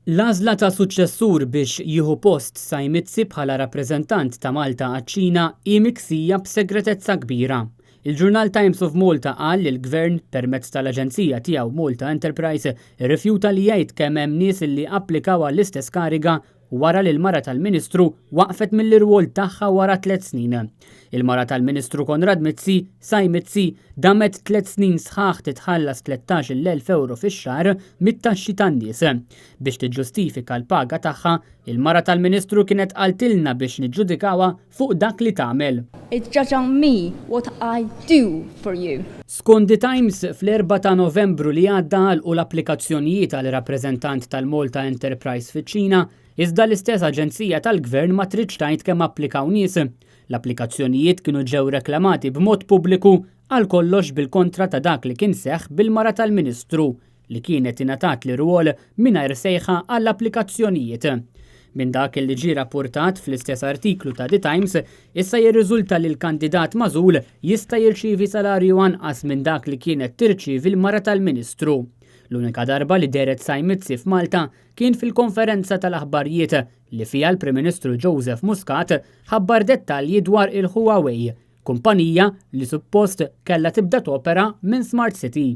L-għażla ta' suċċessur biex jieħu post Sai Mizzi bħala rappreżentant ta' Malta għaċ-Ċina hi miksija b'segretezza kbira. Il-ġurnal Times of Malta qal li l-Gvern, permezz tal-aġenzija tiegħu Malta Enterprise, irrifjuta li jgħid kemm hemm nies li applikaw għall-istess kariga wara li l-mara tal-Ministru waqfet mill-irwol tagħha wara 3 snin. Il-mara tal-Ministru Konrad Mizzi, Sai Mizzi, damet 3 snin sħaħ titħallas 13,000 euro fix-xahar mit-taxxi tan-nies. Biex tiġġustifika l-paga tagħha, il-mara tal-Ministru kienet qaltilna biex niġġudikawha fuq dak li tagħmel. It's judge on me what I do for you. Skont The Times, fl-4 ta' Novembru li għadda għalqu l-applikazzjonijiet għal rappreżentant tal-Malta Enterprise fiċ-Ċina, iżda l-istess aġenzija tal-Gvern ma tridx tgħid kemm applikaw nies. L-applikazzjonijiet kienu ġew reklamati b'mod pubbliku għal kollox bil-kontra ta' dak li kien seħħ bil-mara tal-Ministru li kienet ingħatat l-irwol mingħajr sejħa għall-applikazzjonijiet. Minn dak li ġie rapportat fl-istess artiklu ta' The Times, issa jirriżulta li l-kandidat magħżul jista' jirċievi salarju anqas minn dak li kienet tirċievi l-mara tal-Ministru. L-unika darba li dehret Sai Mizzi f'Malta kien fil-konferenza tal-aħbarijiet li fiha l-Prim Ministru Joseph Muscat ħabbar dettalji dwar il-Huawei, kumpanija li suppost kellha tibda topera minn Smart City.